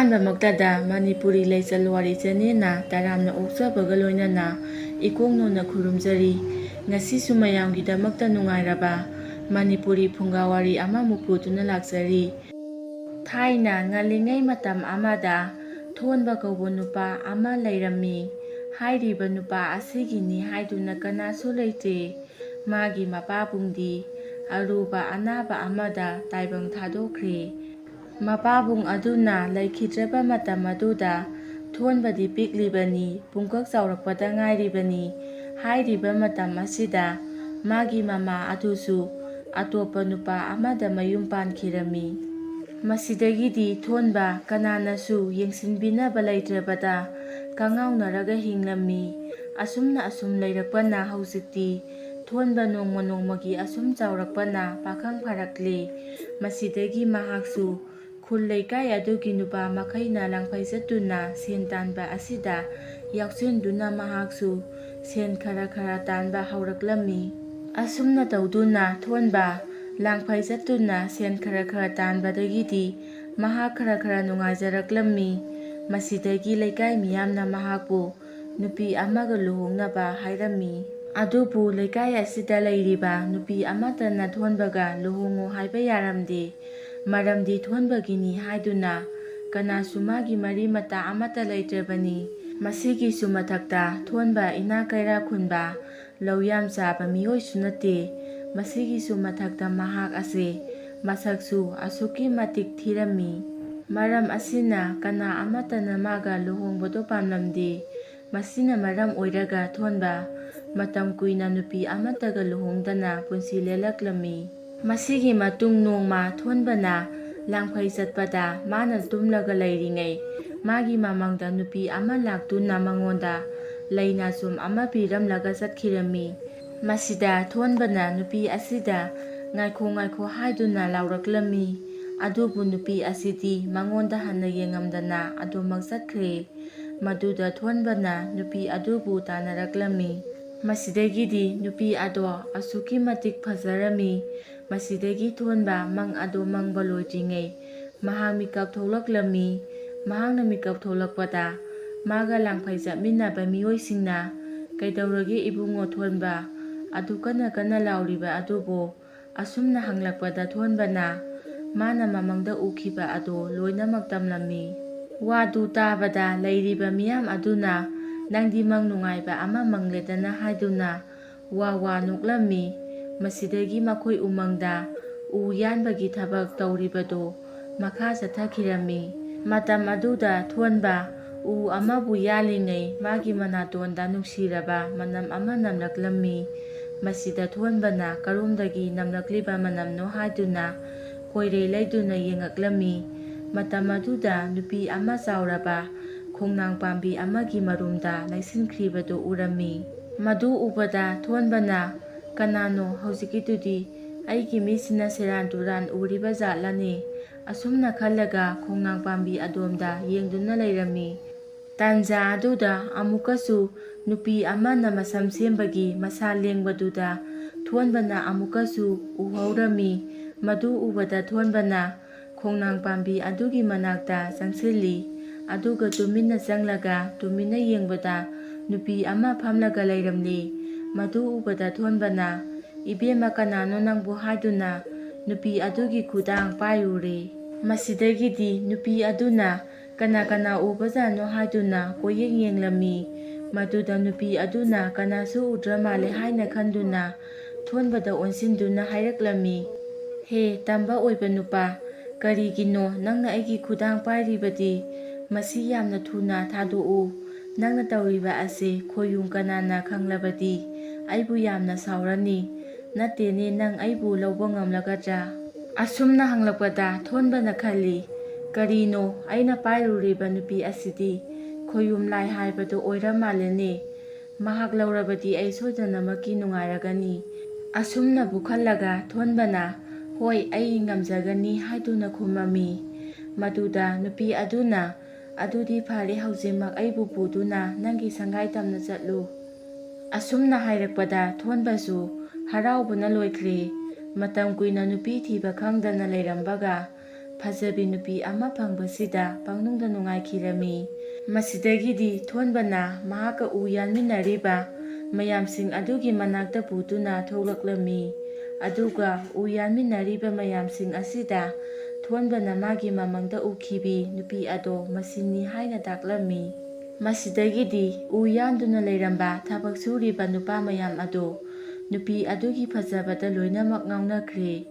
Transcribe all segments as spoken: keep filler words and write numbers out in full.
ꯑꯍꯥꯟꯕꯃꯛꯇꯗ ꯃꯅꯤꯄꯨꯔꯤ ꯂꯩꯆꯜ ꯋꯥꯔꯤ ꯆꯦꯅꯦꯜꯅ ꯇꯔꯥꯝꯅ ꯑꯣꯛꯆꯕꯒ ꯂꯣꯏꯅꯅ ꯏꯀꯣꯛ ꯅꯣꯟꯅ ꯈꯨꯔꯨꯝꯖꯔꯤ꯫ ꯉꯁꯤꯁꯨ ꯃꯌꯥꯝꯒꯤꯗꯃꯛꯇ ꯅꯨꯡꯉꯥꯏꯔꯕ ꯃꯅꯤꯄꯨꯔꯤ ꯐꯨꯡꯒꯥ ꯋꯥꯔꯤ ꯑꯃꯃꯨꯛ ꯄꯨꯗꯨꯅ ꯂꯥꯛꯆꯔꯤ꯫ ꯊꯥꯏꯅ ꯉꯜꯂꯤꯉꯩ ꯃꯇꯝ ꯑꯃꯗ ꯊꯣꯟꯕ ꯀꯧꯕ ꯅꯨꯄꯥ ꯑꯃ ꯂꯩꯔꯝꯃꯤ꯫ ꯍꯥꯏꯔꯤꯕ ꯅꯨꯄꯥ ꯑꯁꯤꯒꯤꯅꯤ ꯍꯥꯏꯗꯨꯅ ꯀꯅꯥꯁꯨ ꯂꯩꯇꯦ꯫ ꯃꯥꯒꯤ ꯃꯄꯥꯕꯨꯡꯗꯤ ꯑꯔꯨꯕ ꯑꯅꯥꯕ ꯑꯃꯗ ꯇꯥꯏꯕꯪ ꯊꯥꯗꯣꯛꯈ꯭ꯔꯦ꯫ ꯃꯄꯥꯕꯨꯡ ꯑꯗꯨꯅ ꯂꯩꯈꯤꯗ꯭ꯔꯕ ꯃꯇꯝ ꯑꯗꯨꯗ ꯊꯣꯟꯕꯗꯤ ꯄꯤꯛꯂꯤꯕꯅꯤ, ꯄꯨꯡꯀꯛ ꯆꯥꯎꯔꯛꯄꯗ ꯉꯥꯏꯔꯤꯕꯅꯤ꯫ ꯍꯥꯏꯔꯤꯕ ꯃꯇꯝ ꯑꯁꯤꯗ ꯃꯥꯒꯤ ꯃꯃꯥ ꯑꯗꯨꯁꯨ ꯑꯇꯣꯞꯄ ꯅꯨꯄꯥ ꯑꯃꯗ ꯃꯌꯨꯝ ꯄꯥꯟꯈꯤꯔꯝꯃꯤ꯫ ꯃꯁꯤꯗꯒꯤꯗꯤ ꯊꯣꯟꯕ ꯀꯅꯥꯅꯁꯨ ꯌꯦꯡꯁꯤꯟꯕꯤꯅꯕ ꯂꯩꯇ꯭ꯔꯕꯗ ꯀꯉꯥꯎꯅꯔꯒ ꯍꯤꯡꯂꯝꯃꯤ꯫ ꯑꯁꯨꯝꯅ ꯑꯁꯨꯝ ꯂꯩꯔꯛꯄꯅ ꯍꯧꯖꯤꯛꯇꯤ ꯊꯣꯟꯕ ꯅꯣꯡꯃ ꯅꯣꯡꯃꯒꯤ ꯑꯁꯨꯝ ꯆꯥꯎꯔꯛꯄꯅ ꯄꯥꯈꯪ ꯐꯔꯛꯂꯦ꯫ ꯃꯁꯤꯗꯒꯤ ꯃꯍꯥꯛꯁꯨ ꯈꯨꯜ ꯂꯩꯀꯥꯏ ꯑꯗꯨꯒꯤ ꯅꯨꯄꯥ ꯃꯈꯩꯅ ꯂꯥꯡꯐꯩ ꯆꯠꯇꯨꯅ ꯁꯦꯟ ꯇꯥꯟꯕ ꯑꯁꯤꯗ ꯌꯥꯎꯁꯤꯟꯗꯨꯅ ꯃꯍꯥꯛꯁꯨ ꯁꯦꯟ ꯈꯔ ꯈꯔ ꯇꯥꯟꯕ ꯍꯧꯔꯛꯂꯝꯃꯤ꯫ ꯑꯁꯨꯝꯅ ꯇꯧꯗꯨꯅ ꯊꯣꯟꯕ ꯂꯥꯡꯐꯩ ꯆꯠꯇꯨꯅ ꯁꯦꯟ ꯈꯔ ꯈꯔ ꯇꯥꯟꯕꯗꯒꯤꯗꯤ ꯃꯍꯥꯛ ꯈꯔ ꯈꯔ ꯅꯨꯡꯉꯥꯏꯖꯔꯛꯂꯝꯃꯤ꯫ ꯃꯁꯤꯗꯒꯤ ꯂꯩꯀꯥꯏ ꯃꯤꯌꯥꯝꯅ ꯃꯍꯥꯛꯄꯨ ꯅꯨꯄꯤ ꯑꯃꯒ ꯂꯨꯍꯣꯡꯅꯕ ꯍꯥꯏꯔꯝꯃꯤ꯫ ꯑꯗꯨꯕꯨ ꯂꯩꯀꯥꯏ ꯑꯁꯤꯗ ꯂꯩꯔꯤꯕ ꯅꯨꯄꯤ ꯑꯃꯠꯇꯅ ꯊꯣꯟꯕꯒ ꯂꯨꯍꯣꯡꯉꯨ ꯍꯥꯏꯕ ꯌꯥꯔꯝꯗꯦ꯫ ꯃꯔꯝꯗꯤ ꯊꯣꯟꯕꯒꯤꯅꯤ ꯍꯥꯏꯗꯨꯅ ꯀꯅꯥꯁꯨ ꯃꯥꯒꯤ ꯃꯔꯤ ꯃꯇꯥ ꯑꯃꯠꯇ ꯂꯩꯇ꯭ꯔꯕꯅꯤ꯫ ꯃꯁꯤꯒꯤꯁꯨ ꯃꯊꯛꯇ ꯊꯣꯟꯕ ꯏꯅꯥꯛ ꯀꯩꯔꯥꯛ ꯈꯨꯟꯕ ꯂꯧ ꯌꯥꯝ ꯆꯥꯕ ꯃꯤꯑꯣꯏꯁꯨ ꯅꯠꯇꯦ꯫ ꯃꯁꯤꯒꯤꯁꯨ ꯃꯊꯛꯇ ꯃꯍꯥꯛ ꯑꯁꯤ ꯃꯁꯛꯁꯨ ꯑꯁꯨꯛꯀꯤ ꯃꯇꯤꯛ ꯊꯤꯔꯝꯃꯤ꯫ ꯃꯔꯝ ꯑꯁꯤꯅ ꯀꯅꯥ ꯑꯃꯠꯇꯅ ꯃꯥꯒ ꯂꯨꯍꯣꯡꯕꯗꯣ ꯄꯥꯝꯂꯝꯗꯦ꯫ ꯃꯁꯤꯅ ꯃꯔꯝ ꯑꯣꯏꯔꯒ ꯊꯣꯟꯕ ꯃꯇꯝ ꯀꯨꯏꯅ ꯅꯨꯄꯤ ꯑꯃꯠꯇꯒ ꯂꯨꯍꯣꯡꯗꯅ ꯄꯨꯟꯁꯤ ꯂꯦꯜꯂꯛꯂꯝꯃꯤ꯫ ꯃꯁꯤꯒꯤ ꯃꯇꯨꯡ ꯅꯣꯡꯃ ꯊꯣꯟꯕꯅ ꯂꯥꯡꯐꯩ ꯆꯠꯄꯗ ꯃꯥꯅ ꯇꯨꯝꯂꯒ ꯂꯩꯔꯤꯉꯩ ꯃꯥꯒꯤ ꯃꯃꯥꯡꯗ ꯅꯨꯄꯤ ꯑꯃ ꯂꯥꯛꯇꯨꯅ ꯃꯉꯣꯟꯗ ꯂꯩꯅꯥꯆꯣꯝ ꯑꯃ ꯄꯤꯔꯝꯂꯒ ꯆꯠꯈꯤꯔꯝꯃꯤ꯫ ꯃꯁꯤꯗ ꯊꯣꯟꯕꯅ ꯅꯨꯄꯤ ꯑꯁꯤꯗ "ꯉꯥꯏꯈꯣ, ꯉꯥꯏꯈꯣ" ꯍꯥꯏꯗꯨꯅ ꯂꯥꯎꯔꯛꯂꯝꯃꯤ꯫ ꯑꯗꯨꯕꯨ ꯅꯨꯄꯤ ꯑꯁꯤꯗꯤ ꯃꯉꯣꯟꯗ ꯍꯟꯅ ꯌꯦꯡꯉꯝꯗꯅ ꯑꯗꯨꯃꯛ ꯆꯠꯈ꯭ꯔꯦ꯫ ꯃꯗꯨꯗ ꯊꯣꯟꯕꯅ ꯅꯨꯄꯤ ꯑꯗꯨꯕꯨ ꯇꯥꯟꯅꯔꯛꯂꯝꯃꯤ꯫ ꯃꯁꯤꯗꯒꯤꯗꯤ ꯅꯨꯄꯤ ꯑꯗꯣ ꯑꯁꯨꯛꯀꯤ ꯃꯇꯤꯛ ꯐꯖꯔꯝꯃꯤ꯫ ꯃꯁꯤꯗꯒꯤ ꯊꯣꯟꯕ ꯃꯪ ꯑꯗꯣ ꯃꯪꯕ ꯂꯣꯏꯗ꯭ꯔꯤꯉꯩ ꯃꯍꯥꯛ ꯃꯤꯀꯞ ꯊꯣꯛꯂꯛꯂꯝꯃꯤ꯫ ꯃꯍꯥꯛꯅ ꯃꯤꯀꯞ ꯊꯣꯛꯂꯛꯄꯗ ꯃꯥꯒ ꯂꯥꯡꯐꯩ ꯆꯠꯃꯤꯟꯅꯕ ꯃꯤꯑꯣꯏꯁꯤꯡꯅ, "ꯀꯩꯗꯧꯔꯒꯦ ꯏꯕꯨꯡꯉꯣ ꯊꯣꯟꯕ? ꯑꯗꯨ ꯀꯟꯅ ꯀꯟꯅ ꯂꯥꯎꯔꯤꯕ ꯑꯗꯨꯕꯨ?" ꯑꯁꯨꯝꯅ ꯍꯪꯂꯛꯄꯗ ꯊꯣꯟꯕꯅ ꯃꯥꯅ ꯃꯃꯪꯗ ꯎꯈꯤꯕ ꯑꯗꯨ ꯂꯣꯏꯅꯃꯛ ꯇꯝꯂꯝꯃꯤ꯫ ꯋꯥꯗꯨ ꯇꯥꯕꯗ ꯂꯩꯔꯤꯕ ꯃꯤꯌꯥꯝ ꯑꯗꯨꯅ, "ꯅꯪꯗꯤ ꯃꯪ ꯅꯨꯡꯉꯥꯏꯕ ꯑꯃ ꯃꯪꯂꯦꯗꯅ" ꯍꯥꯏꯗꯨꯅ ꯋꯥ ꯋꯥ ꯅꯣꯛꯂꯝꯃꯤ꯫ ꯃꯁꯤꯗꯒꯤ ꯃꯈꯣꯏ ꯎꯃꯪꯗ ꯎ ꯌꯥꯟꯕꯒꯤ ꯊꯕꯛ ꯇꯧꯔꯤꯕꯗꯨ ꯃꯈꯥ ꯆꯠꯊꯈꯤꯔꯝꯃꯤ꯫ ꯃꯇꯝ ꯑꯗꯨꯗ ꯊꯣꯟꯕ ꯎ ꯑꯃꯕꯨ ꯌꯥꯜꯂꯤꯉꯩ ꯃꯥꯒꯤ ꯃꯅꯥꯇꯣꯟꯗ ꯅꯨꯡꯁꯤꯔꯕ ꯃꯅꯝ ꯑꯃ ꯅꯝꯂꯛꯂꯝꯃꯤ꯫ ꯃꯁꯤꯗ ꯊꯣꯟꯕꯅ ꯀꯔꯣꯝꯗꯒꯤ ꯅꯝꯂꯛꯂꯤꯕ ꯃꯅꯝꯅꯣ ꯍꯥꯏꯗꯨꯅ ꯀꯣꯏꯔꯦ ꯂꯩꯗꯨꯅ ꯌꯦꯡꯉꯛꯂꯝꯃꯤ꯫ ꯃꯇꯝ ꯑꯗꯨꯗ ꯅꯨꯄꯤ ꯑꯃ ꯆꯥꯎꯔꯕ ꯈꯣꯡꯅꯥꯡ ꯄꯥꯝꯕꯤ ꯑꯃꯒꯤ ꯃꯔꯨꯝꯗ ꯂꯩꯁꯤꯟꯈ꯭ꯔꯤꯕꯗꯨ ꯎꯔꯝꯃꯤ꯫ ꯃꯗꯨ ꯎꯕꯗ ꯊꯣꯟꯕꯅ, "ꯀꯅꯥꯅꯣ ꯍꯧꯖꯤꯛꯀꯤꯗꯨꯗꯤ? ꯑꯩꯒꯤ ꯃꯤꯠꯁꯤꯅ ꯁꯦꯔꯥꯟ ꯇꯨꯔꯥꯟ ꯎꯔꯤꯕ ꯖꯥꯠꯂꯅꯦ?" ꯑꯁꯨꯝꯅ ꯈꯜꯂꯒ ꯈꯣꯡꯅꯥꯡ ꯄꯥꯝꯕꯤ ꯑꯗꯣꯝꯗ ꯌꯦꯡꯗꯨꯅ ꯂꯩꯔꯝꯃꯤ꯫ ꯇꯥꯟꯖꯥ ꯑꯗꯨꯗ ꯑꯃꯨꯛꯀꯁꯨ ꯅꯨꯄꯤ ꯑꯃꯅ ꯃꯁꯝ ꯁꯦꯝꯕꯒꯤ ꯃꯁꯥ ꯂꯦꯡꯕꯗꯨꯗ ꯊꯣꯟꯕꯅ ꯑꯃꯨꯛꯀꯁꯨ ꯎꯍꯧꯔꯝꯃꯤ꯫ ꯃꯗꯨ ꯎꯕꯗ ꯊꯣꯟꯕꯅ ꯈꯣꯡꯅꯥꯡ ꯄꯥꯝꯕꯤ ꯑꯗꯨꯒꯤ ꯃꯅꯥꯛꯇ ꯆꯪꯁꯤꯜꯂꯤ꯫ ꯑꯗꯨꯒ ꯇꯨꯃꯤꯟꯅ ꯆꯪꯂꯒ ꯇꯨꯃꯤꯟꯅ ꯌꯦꯡꯕꯗ ꯅꯨꯄꯤ ꯑꯃ ꯐꯝꯂꯒ ꯂꯩꯔꯝꯂꯤ꯫ ꯃꯗꯨ ꯎꯕꯗ ꯊꯣꯟꯕꯅ, "ꯏꯕꯦꯝꯃ, ꯀꯅꯥꯅꯣ ꯅꯪꯕꯨ?" ꯍꯥꯏꯗꯨꯅ ꯅꯨꯄꯤ ꯑꯗꯨꯒꯤ ꯈꯨꯗꯥꯡ ꯄꯥꯏꯔꯨꯔꯦ꯫ ꯃꯁꯤꯗꯒꯤꯗꯤ ꯅꯨꯄꯤ ꯑꯗꯨꯅ ꯀꯅꯥ ꯀꯅꯥ ꯎꯕꯖꯥꯠꯅꯣ ꯍꯥꯏꯗꯨꯅ ꯀꯣꯏꯌꯦꯡ ꯌꯦꯡꯂꯝꯃꯤ꯫ ꯃꯗꯨꯗ ꯅꯨꯄꯤ ꯑꯗꯨꯅ ꯀꯅꯥꯁꯨ ꯎꯗ꯭ꯔ ꯃꯥꯜꯂꯦ ꯍꯥꯏꯅ ꯈꯟꯗꯨꯅ ꯊꯣꯟꯕꯗ ꯑꯣꯟꯁꯤꯟꯗꯨꯅ ꯍꯥꯏꯔꯛꯂꯝꯃꯤ, "ꯍꯦ ꯇꯝꯕ ꯑꯣꯏꯕ ꯅꯨꯄꯥ, ꯀꯔꯤꯒꯤꯅꯣ ꯅꯪꯅ ꯑꯩꯒꯤ ꯈꯨꯗꯥꯡ ꯄꯥꯏꯔꯤꯕꯗꯤ? ꯃꯁꯤ ꯌꯥꯝꯅ ꯊꯨꯅ ꯊꯥꯗꯣꯛꯎ꯫ ꯅꯪꯅ ꯇꯧꯔꯤꯕ ꯑꯁꯤ ꯈꯣꯌꯨꯝ ꯀꯅꯥꯅ ꯈꯪꯂꯕꯗꯤ ꯑꯩꯕꯨ ꯌꯥꯝꯅ ꯁꯥꯎꯔꯅꯤ꯫ ꯅꯠꯇꯦꯅꯦ, ꯅꯪ ꯑꯩꯕꯨ ꯂꯧꯕ ꯉꯝꯂꯒꯗ꯭ꯔꯥ?" ꯑꯁꯨꯝꯅ ꯍꯪꯂꯛꯄꯗ ꯊꯣꯟꯕꯅ ꯈꯜꯂꯤ, "ꯀꯔꯤꯅꯣ ꯑꯩꯅ ꯄꯥꯏꯔꯨꯔꯤꯕ ꯅꯨꯄꯤ ꯑꯁꯤꯗꯤ ꯈꯣꯌꯨꯝ ꯂꯥꯏ ꯍꯥꯏꯕꯗꯨ ꯑꯣꯏꯔ ꯃꯥꯜꯂꯦꯅꯦ꯫ ꯃꯍꯥꯛ ꯂꯧꯔꯕꯗꯤ ꯑꯩ ꯁꯣꯏꯗꯅꯃꯛꯀꯤ ꯅꯨꯡꯉꯥꯏꯔꯒꯅꯤ꯫" ꯑꯁꯨꯝꯅꯕꯨ ꯈꯜꯂꯒ ꯊꯣꯟꯕꯅ, "ꯍꯣꯏ, ꯑꯩ ꯉꯝꯖꯒꯅꯤ" ꯍꯥꯏꯗꯨꯅ ꯈꯨꯝꯃꯝꯃꯤ꯫ ꯃꯗꯨꯗ ꯅꯨꯄꯤ ꯑꯗꯨꯅ, "ꯑꯗꯨꯗꯤ ꯐꯔꯦ, ꯍꯧꯖꯤꯛꯃꯛ ꯑꯩꯕꯨ ꯄꯨꯗꯨꯅ ꯅꯪꯒꯤ ꯁꯪꯒꯥꯏ ꯇꯝꯅ ꯆꯠꯂꯨ꯫" ꯑꯁꯨꯝꯅ ꯍꯥꯏꯔꯛꯄꯗ ꯊꯣꯟꯕꯁꯨ ꯍꯔꯥꯎꯕꯅ ꯂꯣꯏꯈ꯭ꯔꯦ꯫ ꯃꯇꯝ ꯀꯨꯏꯅ ꯅꯨꯄꯤ ꯊꯤꯕ ꯈꯪꯗꯅ ꯂꯩꯔꯝꯕꯒ ꯐꯖꯕꯤ ꯅꯨꯄꯤ ꯑꯃ ꯐꯪꯕꯁꯤꯗ ꯄꯪꯅꯨꯡꯗ ꯅꯨꯡꯉꯥꯏꯈꯤꯔꯝꯃꯤ꯫ ꯃꯁꯤꯗꯒꯤꯗꯤ ꯊꯣꯟꯕꯅ ꯃꯍꯥꯛꯀ ꯎ ꯌꯥꯟꯃꯤꯟꯅꯔꯤꯕ ꯃꯌꯥꯝꯁꯤꯡ ꯑꯗꯨꯒꯤ ꯃꯅꯥꯛꯇ ꯄꯨꯗꯨꯅ ꯊꯣꯛꯂꯛꯂꯝꯃꯤ꯫ ꯑꯗꯨꯒ ꯎ ꯌꯥꯟꯃꯤꯟꯅꯔꯤꯕ ꯃꯌꯥꯝꯁꯤꯡ ꯑꯁꯤꯗ ꯊꯣꯟꯕꯅ ꯃꯥꯒꯤ ꯃꯃꯪꯗ ꯎꯈꯤꯕꯤ ꯅꯨꯄꯤ ꯑꯗꯣ ꯃꯁꯤꯅꯤ ꯍꯥꯏꯅ ꯇꯥꯛꯂꯝꯃꯤ꯫ ꯃꯁꯤꯗꯒꯤꯗꯤ ꯎ ꯌꯥꯟꯗꯨꯅ ꯂꯩꯔꯝꯕ ꯊꯕꯛ ꯁꯨꯔꯤꯕ ꯅꯨꯄꯥ ꯃꯌꯥꯝ ꯑꯗꯣ ꯅꯨꯄꯤ ꯑꯗꯨꯒꯤ ꯐꯖꯕꯗ ꯂꯣꯏꯅꯃꯛ ꯉꯥꯎꯅꯈ꯭ꯔꯦ꯫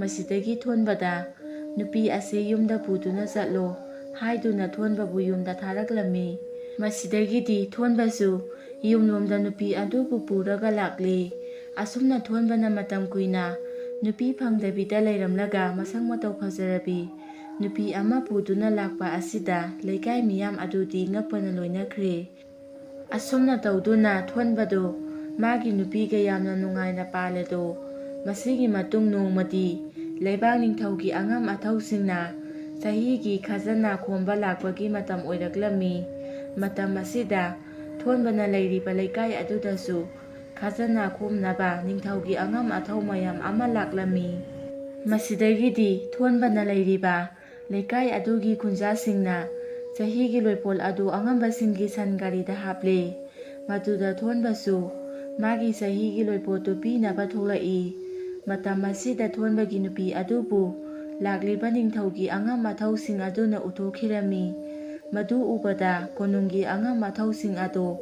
ꯃꯁꯤꯗꯒꯤ ꯊꯣꯟꯕꯗ "ꯅꯨꯄꯤ ꯑꯁꯤ ꯌꯨꯝꯗ ꯄꯨꯗꯨꯅ ꯆꯠꯂꯣ" ꯍꯥꯏꯗꯨꯅ ꯊꯣꯟꯕꯕꯨ ꯌꯨꯝꯗ ꯊꯥꯔꯛꯂꯝꯃꯤ꯫ ꯃꯁꯤꯗꯒꯤꯗꯤ ꯊꯣꯟꯕꯁꯨ ꯌꯨꯝꯂꯣꯝꯗ ꯅꯨꯄꯤ ꯑꯗꯨꯕꯨ ꯄꯨꯔꯒ ꯂꯥꯛꯂꯤ꯫ ꯑꯁꯨꯝꯅ ꯊꯣꯟꯕꯅ ꯃꯇꯝ ꯀꯨꯏꯅ ꯅꯨꯄꯤ ꯐꯪꯗꯕꯤꯗ ꯂꯩꯔꯝꯂꯒ ꯃꯁꯛ ꯃꯇꯧ ꯐꯖꯔꯕꯤ ꯅꯨꯄꯤ ꯑꯃ ꯄꯨꯗꯨꯅ ꯂꯥꯛꯄ ꯑꯁꯤꯗ ꯂꯩꯀꯥꯏ ꯃꯤꯌꯥꯝ ꯑꯗꯨꯗꯤ ꯉꯛꯄꯅ ꯂꯣꯏꯅꯈ꯭ꯔꯦ꯫ ꯑꯁꯨꯝꯅ ꯇꯧꯗꯨꯅ ꯊꯣꯟꯕꯗꯨ ꯃꯥꯒꯤ ꯅꯨꯄꯤꯒ ꯌꯥꯝꯅ ꯅꯨꯡꯉꯥꯏꯅ ꯄꯥꯜꯂꯦꯗꯣ꯫ ꯃꯁꯤꯒꯤ ꯃꯇꯨꯡ ꯅꯣꯡꯃꯗꯤ ꯂꯩꯕꯥꯛ ꯅꯤꯡꯊꯧꯒꯤ ꯑꯉꯝ ꯑꯊꯧꯁꯤꯡꯅ ꯆꯍꯤꯒꯤ ꯈꯖꯅꯥ ꯈꯣꯝꯕ ꯂꯥꯛꯄꯒꯤ ꯃꯇꯝ ꯑꯣꯏꯔꯛꯂꯝꯃꯤ꯫ ꯃꯇꯝ ꯑꯁꯤꯗ ꯊꯣꯟꯕꯅ ꯂꯩꯔꯤꯕ ꯂꯩꯀꯥꯏ ꯑꯗꯨꯗꯁꯨ ꯈꯖꯅꯥ ꯈꯣꯝꯅꯕ ꯅꯤꯡꯊꯧꯒꯤ ꯑꯉꯝ ꯑꯊꯧ ꯃꯌꯥꯝ ꯑꯃ ꯂꯥꯛꯂꯝꯃꯤ꯫ ꯃꯁꯤꯗꯒꯤꯗꯤ ꯊꯣꯟꯕꯅ ꯂꯩꯔꯤꯕ ꯂꯩꯀꯥꯏ ꯑꯗꯨꯒꯤ ꯈꯨꯟꯖꯥꯁꯤꯡꯅ ꯆꯍꯤꯒꯤ ꯂꯣꯏꯄꯣꯠ ꯑꯗꯨ ꯑꯉꯝꯕꯁꯤꯡꯒꯤ ꯁꯟ ꯒꯥꯔꯤꯗ ꯍꯥꯞꯂꯦ꯫ ꯃꯗꯨꯗ ꯊꯣꯟꯕꯁꯨ ꯃꯥꯒꯤ ꯆꯍꯤꯒꯤ ꯂꯣꯏꯄꯣꯠꯇꯨ ꯄꯤꯅꯕ ꯊꯣꯛꯂꯛꯏ꯫ ꯃꯇꯝ ꯑꯁꯤꯗ ꯊꯣꯟꯕꯒꯤ ꯅꯨꯄꯤ ꯑꯗꯨꯕꯨ ꯂꯥꯛꯂꯤꯕ ꯅꯤꯡꯊꯧꯒꯤ ꯑꯉꯝ ꯑꯊꯧꯁꯤꯡ ꯑꯗꯨꯅ ꯎꯊꯣꯛꯈꯤꯔꯝꯃꯤ꯫ ꯃꯗꯨ ꯎꯕꯗ ꯀꯣꯅꯨꯡꯒꯤ ꯑꯉꯝ ꯑꯊꯧꯁꯤꯡ ꯑꯗꯨ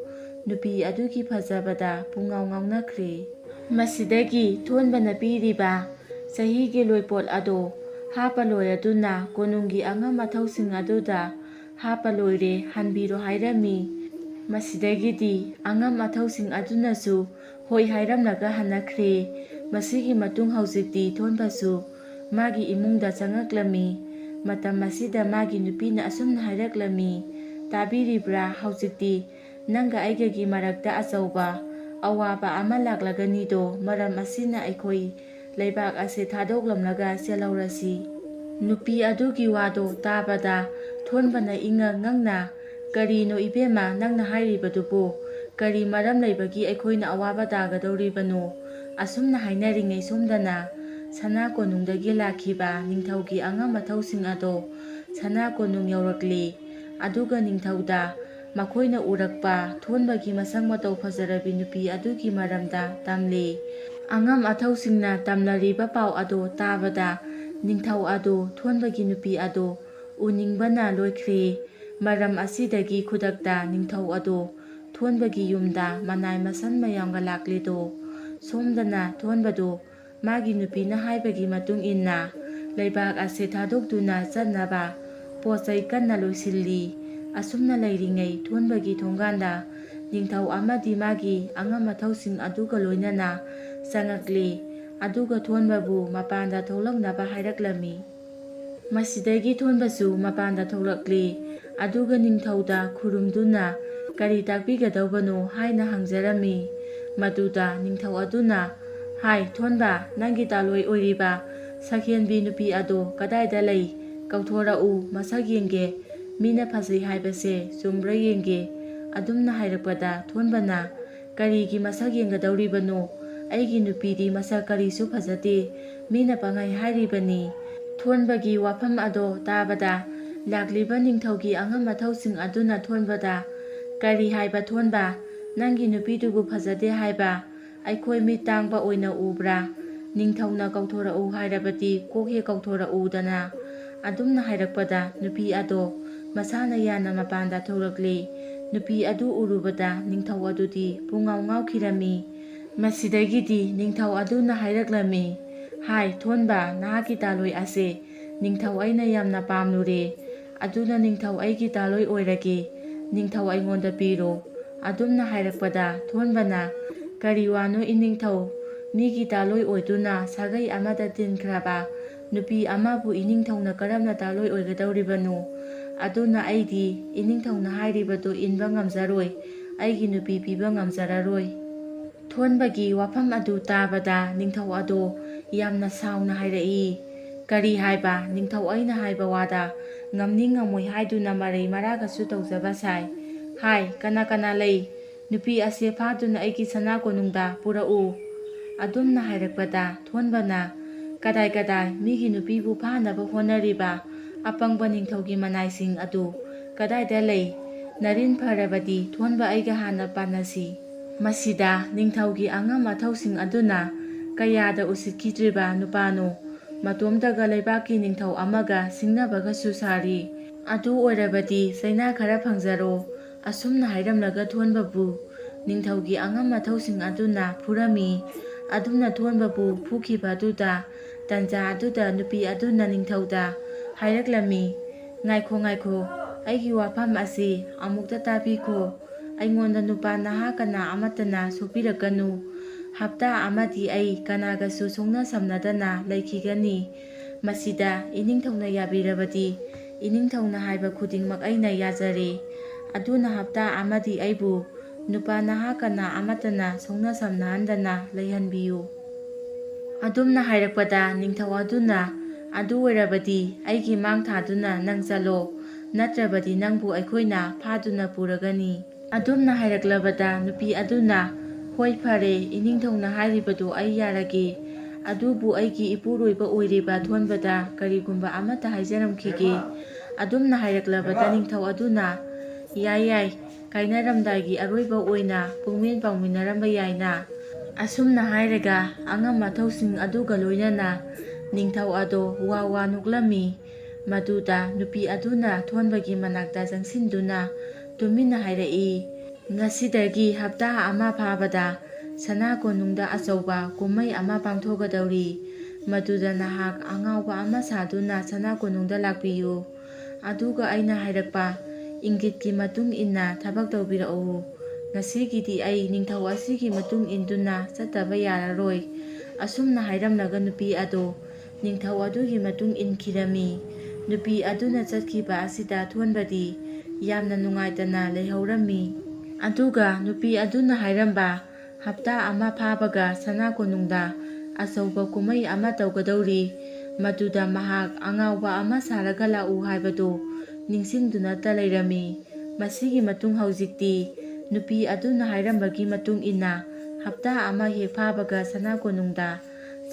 ꯅꯨꯄꯤ ꯑꯗꯨꯒꯤ ꯐꯖꯕꯗ ꯄꯨꯡꯉꯥꯎ ꯉꯥꯎꯅꯈ꯭ꯔꯦ꯫ ꯃꯁꯤꯗꯒꯤ ꯊꯣꯟꯕꯅ ꯄꯤꯔꯤꯕ ꯆꯍꯤꯒꯤ ꯂꯣꯏꯄꯣꯠ ꯑꯗꯨ ꯍꯥꯞꯄ ꯂꯣꯏꯔꯗꯨꯅ ꯀꯣꯅꯨꯡꯒꯤ ꯑꯉꯝ ꯑꯊꯧꯁꯤꯡ ꯑꯗꯨꯗ "ꯍꯥꯞꯄ ꯂꯣꯏꯔꯦ, ꯍꯟꯕꯤꯔꯣ" ꯍꯥꯏꯔꯝꯃꯤ꯫ ꯃꯁꯤꯗꯒꯤꯗꯤ ꯑꯉꯝ ꯑꯊꯧꯁꯤꯡ ꯑꯗꯨꯅꯁꯨ ꯍꯣꯏ ꯍꯥꯏꯔꯝꯂꯒ ꯍꯟꯅꯈ꯭ꯔꯦ꯫ ꯃꯁꯤꯒꯤ ꯃꯇꯨꯡ ꯍꯧꯖꯤꯛꯇꯤ ꯊꯣꯟꯕꯁꯨ ꯃꯥꯒꯤ ꯏꯃꯨꯡꯗ ꯆꯪꯉꯛꯂꯝꯃꯤ꯫ ꯃꯇꯝ ꯑꯁꯤꯗ ꯃꯥꯒꯤ ꯅꯨꯄꯤꯅ ꯑꯁꯨꯝꯅ ꯍꯥꯏꯔꯛꯂꯝꯃꯤ, "ꯇꯥꯕꯤꯔꯤꯕ꯭ꯔꯥ? ꯍꯧꯖꯤꯛꯇꯤ ꯅꯪꯒ ꯑꯩꯒꯒꯤ ꯃꯔꯛꯇ ꯑꯆꯧꯕ ꯑꯋꯥꯕ ꯑꯃ ꯂꯥꯛꯂꯒꯅꯤꯗꯣ꯫ ꯃꯔꯝ ꯑꯁꯤꯅ ꯑꯩꯈꯣꯏ ꯂꯩꯕꯥꯛ ꯑꯁꯤ ꯊꯥꯗꯣꯛꯂꯝꯂꯒ ꯆꯦꯜꯍꯧꯔꯁꯤ꯫" ꯅꯨꯄꯤ ꯑꯗꯨꯒꯤ ꯋꯥꯗꯣ ꯇꯥꯕꯗ ꯊꯣꯟꯕꯅ ꯏꯉꯛ ꯉꯛꯅ, "ꯀꯔꯤꯅꯣ ꯏꯕꯦꯝꯃ ꯅꯪꯅ ꯍꯥꯏꯔꯤꯕꯗꯨꯕꯨ? ꯀꯔꯤ ꯃꯔꯝ ꯂꯩꯕꯒꯤ ꯑꯩꯈꯣꯏꯅ ꯑꯋꯥꯕ ꯇꯥꯒꯗꯧꯔꯤꯕꯅꯣ?" ꯑꯁꯨꯝꯅ ꯍꯥꯏꯅꯔꯤꯉꯩ ꯁꯣꯝꯗꯅ ꯁꯅꯥ ꯀꯣꯅꯨꯡꯗꯒꯤ ꯂꯥꯛꯈꯤꯕ ꯅꯤꯡꯊꯧꯒꯤ ꯑꯉꯝ ꯑꯊꯧꯁꯤꯡ ꯑꯗꯣ ꯁꯅꯥ ꯀꯣꯅꯨꯡ ꯌꯧꯔꯛꯂꯤ꯫ ꯑꯗꯨꯒ ꯅꯤꯡꯊꯧꯗ ꯃꯈꯣꯏꯅ ꯎꯔꯛꯄ ꯊꯣꯟꯕꯒꯤ ꯃꯁꯛ ꯃꯇꯧ ꯐꯖꯔꯕꯤ ꯅꯨꯄꯤ ꯑꯗꯨꯒꯤ ꯃꯔꯝꯗ ꯇꯝꯂꯤ꯫ ꯑꯉꯝ ꯑꯊꯧꯁꯤꯡꯅ ꯇꯝꯅꯔꯤꯕ ꯄꯥꯎ ꯑꯗꯨ ꯇꯥꯕꯗ ꯅꯤꯡꯊꯧ ꯑꯗꯨ ꯊꯣꯟꯕꯒꯤ ꯅꯨꯄꯤ ꯑꯗꯨ ꯎꯅꯤꯡꯕꯅ ꯂꯣꯏꯈ꯭ꯔꯦ꯫ ꯃꯔꯝ ꯑꯁꯤꯗꯒꯤ ꯈꯨꯗꯛꯇ ꯅꯤꯡꯊꯧ ꯑꯗꯨ ꯊꯣꯟꯕꯒꯤ ꯌꯨꯝꯗ ꯃꯅꯥꯏ ꯃꯁꯟ ꯃꯌꯥꯝꯒ ꯂꯥꯛꯂꯤꯗꯣ꯫ ꯁꯣꯝꯗꯅ ꯊꯣꯟꯕꯗꯨ ꯃꯥꯒꯤ ꯅꯨꯄꯤꯅ ꯍꯥꯏꯕꯒꯤ ꯃꯇꯨꯡ ꯏꯟꯅ ꯂꯩꯕꯥꯛ ꯑꯁꯤ ꯊꯥꯗꯣꯛꯇꯨꯅ ꯆꯠꯅꯕ ꯄꯣꯠ ꯆꯩ ꯀꯟꯅ ꯂꯣꯏꯁꯤꯜꯂꯤ꯫ ꯑꯁꯨꯝꯅ ꯂꯩꯔꯤꯉꯩ ꯊꯣꯟꯕꯒꯤ ꯊꯣꯡꯒꯥꯟꯗ ꯅꯤꯡꯊꯧ ꯑꯃꯗꯤ ꯃꯥꯒꯤ ꯑꯉꯝ ꯑꯊꯧꯁꯤꯡ ꯑꯗꯨꯒ ꯂꯣꯏꯅꯅ ꯆꯪꯉꯛꯂꯤ꯫ ꯑꯗꯨꯒ ꯊꯣꯟꯕꯕꯨ ꯃꯄꯥꯟꯗ ꯊꯣꯛꯂꯛꯅꯕ ꯍꯥꯏꯔꯛꯂꯝꯃꯤ꯫ ꯃꯁꯤꯗꯒꯤ ꯊꯣꯟꯕꯁꯨ ꯃꯄꯥꯟꯗ ꯊꯣꯛꯂꯛꯂꯤ꯫ ꯑꯗꯨꯒ ꯅꯤꯡꯊꯧꯗ ꯈꯨꯔꯨꯝꯗꯨꯅ ꯀꯔꯤ ꯇꯥꯛꯄꯤꯒꯗꯧꯕꯅꯣ ꯍꯥꯏꯅ ꯍꯪꯖꯔꯝꯃꯤ꯫ ꯃꯗꯨꯗ ꯅꯤꯡꯊꯧ ꯑꯗꯨꯅ, "ꯍꯥꯏ ꯊꯣꯟꯕ, ꯅꯪꯒꯤ ꯇꯥꯂꯣꯏ ꯑꯣꯏꯔꯤꯕ ꯁꯛꯍꯦꯟꯕꯤ ꯅꯨꯄꯤ ꯑꯗꯣ ꯀꯗꯥꯏꯗ ꯂꯩ? ꯀꯧꯊꯣꯔꯛꯎ, ꯃꯁꯛ ꯌꯦꯡꯒꯦ꯫ ꯃꯤꯅ ꯐꯖꯩ ꯍꯥꯏꯕꯁꯦ ꯆꯨꯝꯕ꯭ꯔꯥ ꯌꯦꯡꯒꯦ"꯫ ꯑꯗꯨꯝꯅ ꯍꯥꯏꯔꯛꯄꯗ ꯊꯣꯟꯕꯅ, "ꯀꯔꯤꯒꯤ ꯃꯁꯛ ꯌꯦꯡꯒꯗꯧꯔꯤꯕꯅꯣ? ꯑꯩꯒꯤ ꯅꯨꯄꯤꯗꯤ ꯃꯁꯛ ꯀꯔꯤꯁꯨ ꯐꯖꯗꯦ꯫ ꯃꯤꯅ ꯄꯪꯍꯥꯏ ꯍꯥꯏꯔꯤꯕꯅꯤ"꯫ ꯊꯣꯟꯕꯒꯤ ꯋꯥꯐꯝ ꯑꯗꯣ ꯇꯥꯕꯗ ꯂꯥꯛꯂꯤꯕ ꯅꯤꯡꯊꯧꯒꯤ ꯑꯉꯝ ꯑꯊꯧꯁꯤꯡ ꯑꯗꯨꯅ ꯊꯣꯟꯕꯗ, "ꯀꯔꯤ ꯍꯥꯏꯕ ꯊꯣꯟꯕ? ꯅꯪꯒꯤ ꯅꯨꯄꯤꯗꯨꯕꯨ ꯐꯖꯗꯦ ꯍꯥꯏꯕ ꯑꯩꯈꯣꯏ ꯃꯤꯠ ꯇꯥꯡꯕ ꯑꯣꯏꯅ ꯎꯕ꯭ꯔꯥ? ꯅꯤꯡꯊꯧꯅ ꯀꯧꯊꯣꯔꯛꯎ ꯍꯥꯏꯔꯕꯗꯤ ꯀꯣꯛ ꯍꯦꯛ ꯀꯧꯊꯣꯔꯛꯎꯗꯅ"꯫ ꯑꯗꯨꯝꯅ ꯍꯥꯏꯔꯛꯄꯗ ꯅꯨꯄꯤ ꯑꯗꯣ ꯃꯁꯥꯅ ꯌꯥꯅ ꯃꯄꯥꯟꯗ ꯊꯣꯛꯂꯛꯂꯤ꯫ ꯅꯨꯄꯤ ꯑꯗꯨ ꯎꯔꯨꯕꯗ ꯅꯤꯡꯊꯧ ꯑꯗꯨꯗꯤ ꯄꯨꯡꯉꯥꯎ ꯉꯥꯎꯈꯤꯔꯝꯃꯤ꯫ ꯃꯁꯤꯗꯒꯤꯗꯤ ꯅꯤꯡꯊꯧ ꯑꯗꯨꯅ ꯍꯥꯏꯔꯛꯂꯝꯃꯤ, "ꯍꯥꯏ ꯊꯣꯟꯕ, ꯅꯍꯥꯛꯀꯤ ꯇꯥꯂꯣꯏ ꯑꯁꯦ ꯅꯤꯡꯊꯧ ꯑꯩꯅ ꯌꯥꯝꯅ ꯄꯥꯝꯂꯨꯔꯦ꯫ ꯑꯗꯨꯅ ꯅꯤꯡꯊꯧ ꯑꯩꯒꯤ ꯇꯥꯂꯣꯏ ꯑꯣꯏꯔꯒꯦ꯫ ꯅꯤꯡꯊꯧ ꯑꯩꯉꯣꯟꯗ ꯄꯤꯔꯣ"꯫ ꯑꯗꯨꯝꯅ ꯍꯥꯏꯔꯛꯄꯗ ꯊꯣꯟꯕꯅ, "ꯀꯔꯤ ꯋꯥꯅꯣ ꯏꯅꯤꯡꯊꯧ? ꯃꯤꯒꯤ ꯇꯥꯂꯣꯏ ꯑꯣꯏꯗꯨꯅ ꯁꯥꯒꯩ ꯑꯃꯗ ꯇꯤꯟꯈ꯭ꯔꯕ ꯅꯨꯄꯤ ꯑꯃꯕꯨ ꯏꯅꯤꯡꯊꯧꯅ ꯀꯔꯝꯅ ꯇꯥꯂꯣꯏ ꯑꯣꯏꯒꯗꯧꯔꯤꯕꯅꯣ? ꯑꯗꯨꯅ ꯑꯩꯗꯤ ꯏꯅꯤꯡꯊꯧꯅ ꯍꯥꯏꯔꯤꯕꯗꯨ ꯏꯟꯕ ꯉꯝꯖꯔꯣꯏ꯫ ꯑꯩꯒꯤ ꯅꯨꯄꯤ ꯄꯤꯕ ꯉꯝꯖꯔꯔꯣꯏ"꯫ ꯊꯣꯟꯕꯒꯤ ꯋꯥꯐꯝ ꯑꯗꯨ ꯇꯥꯕꯗ ꯅꯤꯡꯊꯧ ꯑꯗꯣ ꯌꯥꯝꯅ ꯁꯥꯎꯅ ꯍꯥꯏꯔꯛꯏ, "ꯀꯔꯤ ꯍꯥꯏꯕ? ꯅꯤꯡꯊꯧ ꯑꯩꯅ ꯍꯥꯏꯕ ꯋꯥꯗ ꯉꯝꯅꯤ ꯉꯝꯃꯣꯏ ꯍꯥꯏꯗꯨꯅ ꯃꯔꯩ ꯃꯔꯥꯒꯁꯨ ꯇꯧꯖꯕ ꯁꯥꯏ꯫ ꯍꯥꯏ, ꯀꯅꯥ ꯀꯅꯥ ꯂꯩ? ꯅꯨꯄꯤ ꯑꯁꯦ ꯐꯥꯗꯨꯅ ꯑꯩꯒꯤ ꯁꯅꯥ ꯀꯣꯅꯨꯡꯗ ꯄꯨꯔꯛꯎ"꯫ ꯑꯗꯨꯝꯅ ꯍꯥꯏꯔꯛꯄꯗ ꯊꯣꯟꯕꯅ, ꯀꯗꯥꯏ ꯀꯗꯥꯏ ꯃꯤꯒꯤ ꯅꯨꯄꯤꯕꯨ ꯐꯥꯅꯕ ꯍꯣꯠꯅꯔꯤꯕ ꯑꯄꯪꯕ ꯅꯤꯡꯊꯧꯒꯤ ꯃꯅꯥꯏꯁꯤꯡ ꯑꯗꯨ ꯀꯗꯥꯏꯗ ꯂꯩ? ꯅꯔꯤꯟ ꯐꯔꯕꯗꯤ ꯊꯣꯟꯕ ꯑꯩꯒ ꯍꯥꯟꯅ ꯄꯥꯟꯅꯁꯤ꯫ ꯃꯁꯤꯗ ꯅꯤꯡꯊꯧꯒꯤ ꯑꯉꯝ ꯑꯊꯧꯁꯤꯡ ꯑꯗꯨꯅ ꯀꯌꯥꯗ ꯎꯁꯤꯠꯈꯤꯗ꯭ꯔꯤꯕ ꯅꯨꯄꯥꯅꯣ? ꯃꯇꯣꯝꯇꯒ ꯂꯩꯕꯥꯛꯀꯤ ꯅꯤꯡꯊꯧ ꯑꯃꯒ ꯁꯤꯡꯅꯕꯒꯁꯨ ꯁꯥꯔꯤ꯫ ꯑꯗꯨ ꯑꯣꯏꯔꯕꯗꯤ ꯆꯩꯅꯥ ꯈꯔ ꯐꯪꯖꯔꯣ꯫ ꯑꯁꯨꯝꯅ ꯍꯥꯏꯔꯝꯂꯒ ꯊꯣꯟꯕꯕꯨ ꯅꯤꯡꯊꯧꯒꯤ ꯑꯉꯝ ꯑꯊꯧꯁꯤꯡ ꯑꯗꯨꯅ ꯐꯨꯔꯝꯃꯤ꯫ ꯑꯗꯨꯝꯅ ꯊꯣꯟꯕꯕꯨ ꯐꯨꯈꯤꯕ ꯑꯗꯨꯗ ꯇꯟꯖꯥ ꯑꯗꯨꯗ ꯅꯨꯄꯤ ꯑꯗꯨꯅ ꯅꯤꯡꯊꯧꯗ ꯍꯥꯏꯔꯛꯂꯝꯃꯤ, "ꯉꯥꯏꯈꯣ, ꯉꯥꯏꯈꯣ, ꯑꯩꯒꯤ ꯋꯥꯐꯝ ꯑꯁꯤ ꯑꯃꯨꯛꯇ ꯇꯥꯕꯤꯈꯣ꯫ ꯑꯩꯉꯣꯟꯗ ꯅꯨꯄꯥ ꯅꯍꯥ ꯀꯅꯥ ꯑꯃꯠꯇꯅ ꯁꯣꯛꯄꯤꯔꯛꯀꯅꯨ꯫ ꯍꯞꯇꯥ ꯑꯃꯗꯤ ꯑꯩ ꯀꯅꯥꯒꯁꯨ ꯁꯣꯛꯅ ꯁꯝꯅꯗꯅ ꯂꯩꯈꯤꯒꯅꯤ꯫ ꯃꯁꯤꯗ ꯏꯅꯤꯡꯊꯧꯅ ꯌꯥꯕꯤꯔꯕꯗꯤ ꯏꯅꯤꯡꯊꯧꯅ ꯍꯥꯏꯕ ꯈꯨꯗꯤꯡꯃꯛ ꯑꯩꯅ ꯌꯥꯖꯔꯦ꯫ ꯑꯗꯨꯅ ꯍꯞꯇꯥ ꯑꯃꯗꯤ ꯑꯩꯕꯨ ꯅꯨꯄꯥ ꯅꯍꯥ ꯀꯅꯥ ꯑꯃꯠꯇꯅ ꯁꯣꯛꯅ ꯁꯝꯅꯍꯟꯗꯅ ꯂꯩꯍꯟꯕꯤꯌꯨ꯫" ꯑꯗꯨꯝꯅ ꯍꯥꯏꯔꯛꯄꯗ ꯅꯤꯡꯊꯧ ꯑꯗꯨꯅ, "ꯑꯗꯨ ꯑꯣꯏꯔꯕꯗꯤ ꯑꯩꯒꯤ ꯃꯥꯡ ꯊꯥꯗꯨꯅ ꯅꯪ ꯆꯠꯂꯣ, ꯅꯠꯇ꯭ꯔꯕꯗꯤ ꯅꯪꯕꯨ ꯑꯩꯈꯣꯏꯅ ꯐꯥꯗꯨꯅ ꯄꯨꯔꯒꯅꯤ꯫" ꯑꯗꯨꯝꯅ ꯍꯥꯏꯔꯛꯂꯕꯗ ꯅꯨꯄꯤ ꯑꯗꯨꯅ, "ꯍꯣꯏ, ꯐꯔꯦ, ꯏꯅꯤꯡꯊꯧꯅ ꯍꯥꯏꯔꯤꯕꯗꯨ ꯑꯩ ꯌꯥꯔꯒꯦ꯫ ꯑꯗꯨꯕꯨ ꯑꯩꯒꯤ ꯏꯄꯨꯔꯣꯏꯕ ꯑꯣꯏꯔꯤꯕ ꯊꯣꯟꯕꯗ ꯀꯔꯤꯒꯨꯝꯕ ꯑꯃꯠꯇ ꯍꯥꯏꯖꯔꯝꯈꯤꯒꯦ꯫" ꯑꯗꯨꯝꯅ ꯍꯥꯏꯔꯛꯂꯕꯗ ꯅꯤꯡꯊꯧ ꯑꯗꯨꯅ, "ꯌꯥꯏ, ꯌꯥꯏ, ꯀꯥꯏꯅꯔꯝꯗꯥꯏꯒꯤ ꯑꯔꯣꯏꯕ ꯑꯣꯏꯅ ꯄꯨꯡꯃꯦꯟ ꯄꯥꯎꯃꯤꯟꯅꯔꯝꯕ ꯌꯥꯏꯅ꯫" ꯑꯁꯨꯝꯅ ꯍꯥꯏꯔꯒ ꯑꯉꯝ ꯑꯊꯧꯁꯤꯡ ꯑꯗꯨꯒ ꯂꯣꯏꯅꯅ ꯅꯤꯡꯊꯧ ꯑꯗꯣ ꯋꯥ ꯋꯥ ꯅꯣꯛꯂꯝꯃꯤ꯫ ꯃꯗꯨꯗ ꯅꯨꯄꯤ ꯑꯗꯨꯅ ꯊꯣꯟꯕꯒꯤ ꯃꯅꯥꯛꯇ ꯆꯪꯁꯤꯟꯗꯨꯅ ꯇꯨꯃꯤꯟꯅ ꯍꯥꯏꯔꯛꯏ, "ꯉꯁꯤꯗꯒꯤ ꯍꯞꯇꯥ ꯑꯃ ꯐꯥꯕꯗ ꯁꯅꯥ ꯀꯣꯅꯨꯡꯗ ꯑꯆꯧꯕ ꯀꯨꯝꯍꯩ ꯑꯃ ꯄꯥꯡꯊꯣꯛꯀꯗꯧꯔꯤ꯫ ꯃꯗꯨꯗ ꯅꯍꯥꯛ ꯑꯉꯥꯎꯕ ꯑꯃ ꯁꯥꯗꯨꯅ ꯁꯅꯥ ꯀꯣꯅꯨꯡꯗ ꯂꯥꯛꯄꯤꯌꯨ꯫ ꯑꯗꯨꯒ ꯑꯩꯅ ꯍꯥꯏꯔꯛꯄ ꯏꯪꯒꯤꯠꯀꯤ ꯃꯇꯨꯡ ꯏꯟꯅ ꯊꯕꯛ ꯇꯧꯕꯤꯔꯛꯎ꯫ ꯉꯁꯤꯒꯤꯗꯤ ꯑꯩ ꯅꯤꯡꯊꯧ ꯑꯁꯤꯒꯤ ꯃꯇꯨꯡ ꯏꯟꯗꯨꯅ ꯆꯠꯇꯕ ꯌꯥꯔꯔꯣꯏ꯫" ꯑꯁꯨꯝꯅ ꯍꯥꯏꯔꯝꯂꯒ ꯅꯨꯄꯤ ꯑꯗꯣ ꯅꯤꯡꯊꯧ ꯑꯗꯨꯒꯤ ꯃꯇꯨꯡ ꯏꯟꯈꯤꯔꯝꯃꯤ꯫ ꯅꯨꯄꯤ ꯑꯗꯨꯅ ꯆꯠꯈꯤꯕ ꯑꯁꯤꯗ ꯊꯣꯟꯕꯗꯤ ꯌꯥꯝꯅ ꯅꯨꯡꯉꯥꯏꯇꯅ ꯂꯩꯍꯧꯔꯝꯃꯤ꯫ ꯑꯗꯨꯒ ꯅꯨꯄꯤ ꯑꯗꯨꯅ ꯍꯥꯏꯔꯝꯕ, "ꯍꯞꯇꯥ ꯑꯃ ꯐꯥꯕꯒ ꯁꯅꯥ ꯀꯣꯅꯨꯡꯗ ꯑꯆꯧꯕ ꯀꯨꯝꯍꯩ ꯑꯃ ꯇꯧꯒꯗꯧꯔꯤ, ꯃꯗꯨꯗ ꯃꯍꯥꯛ ꯑꯉꯥꯎꯕ ꯑꯃ ꯁꯥꯔꯒ ꯂꯥꯛꯎ" ꯍꯥꯏꯕꯗꯨ ꯅꯤꯡꯁꯤꯡꯗꯨꯅꯇ ꯂꯩꯔꯝꯃꯤ꯫ ꯃꯁꯤꯒꯤ ꯃꯇꯨꯡ ꯍꯧꯖꯤꯛꯇꯤ ꯅꯨꯄꯤ ꯑꯗꯨꯅ ꯍꯥꯏꯔꯝꯕꯒꯤ ꯃꯇꯨꯡ ꯏꯟꯅ ꯍꯞꯇꯥ ꯑꯃ ꯍꯦꯛ ꯐꯥꯕꯒ ꯁꯅꯥ ꯀꯣꯅꯨꯡꯗ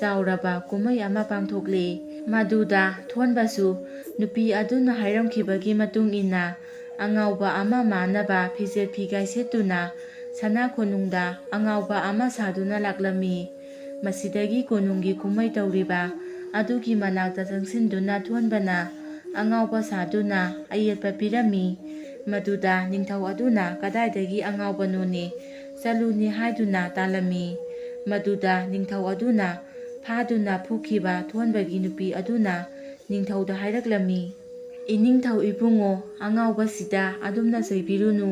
ꯆꯥꯎꯔꯕ ꯀꯨꯝꯍꯩ ꯑꯃ ꯄꯥꯡꯊꯣꯛꯂꯤ꯫ ꯃꯗꯨꯗ ꯊꯣꯟꯕꯁꯨ ꯅꯨꯄꯤ ꯑꯗꯨꯅ ꯍꯥꯏꯔꯝꯈꯤꯕꯒꯤ ꯃꯇꯨꯡ ꯏꯟꯅ ꯑꯉꯥꯎꯕ ꯑꯃ ꯃꯥꯟꯅꯕ ꯐꯤꯖꯦꯠ ꯐꯤꯒꯥꯏ ꯁꯦꯠꯇꯨꯅ ꯁꯅꯥ ꯀꯣꯅꯨꯡꯗ ꯑꯉꯥꯎꯕ ꯑꯃ ꯁꯥꯗꯨꯅ ꯂꯥꯛꯂꯝꯃꯤ꯫ ꯃꯁꯤꯗꯒꯤ ꯀꯣꯅꯨꯡꯒꯤ ꯀꯨꯝꯍꯩ ꯇꯧꯔꯤꯕ ꯑꯗꯨꯒꯤ ꯃꯅꯥꯛꯇ ꯆꯪꯁꯤꯟꯗꯨꯅ ꯊꯣꯟꯕꯅ ꯑꯉꯥꯎꯕ ꯁꯥꯗꯨꯅ ꯑꯌꯦꯠꯄ ꯄꯤꯔꯝꯃꯤ꯫ ꯃꯗꯨꯗ ꯅꯤꯡꯊꯧ ꯑꯗꯨꯅ "ꯀꯗꯥꯏꯗꯒꯤ ꯑꯉꯥꯎꯕꯅꯣꯅꯦ? ꯆꯠꯂꯨꯅꯦ" ꯍꯥꯏꯗꯨꯅ ꯇꯥꯜꯂꯝꯃꯤ꯫ ꯃꯗꯨꯗ ꯅꯤꯡꯊꯧ ꯑꯗꯨꯅ ꯐꯥꯗꯨꯅ ꯐꯨꯈꯤꯕ ꯊꯣꯟꯕꯒꯤ ꯅꯨꯄꯤ ꯑꯗꯨꯅ ꯅꯤꯡꯊꯧꯗ ꯍꯥꯏꯔꯛꯂꯝꯃꯤ, "ꯏꯅꯤꯡꯊꯧ ꯏꯕꯨꯡꯉꯣ, ꯑꯉꯥꯎꯕꯁꯤꯗ ꯑꯗꯨꯝꯅ ꯆꯩꯕꯤꯔꯨꯅꯨ꯫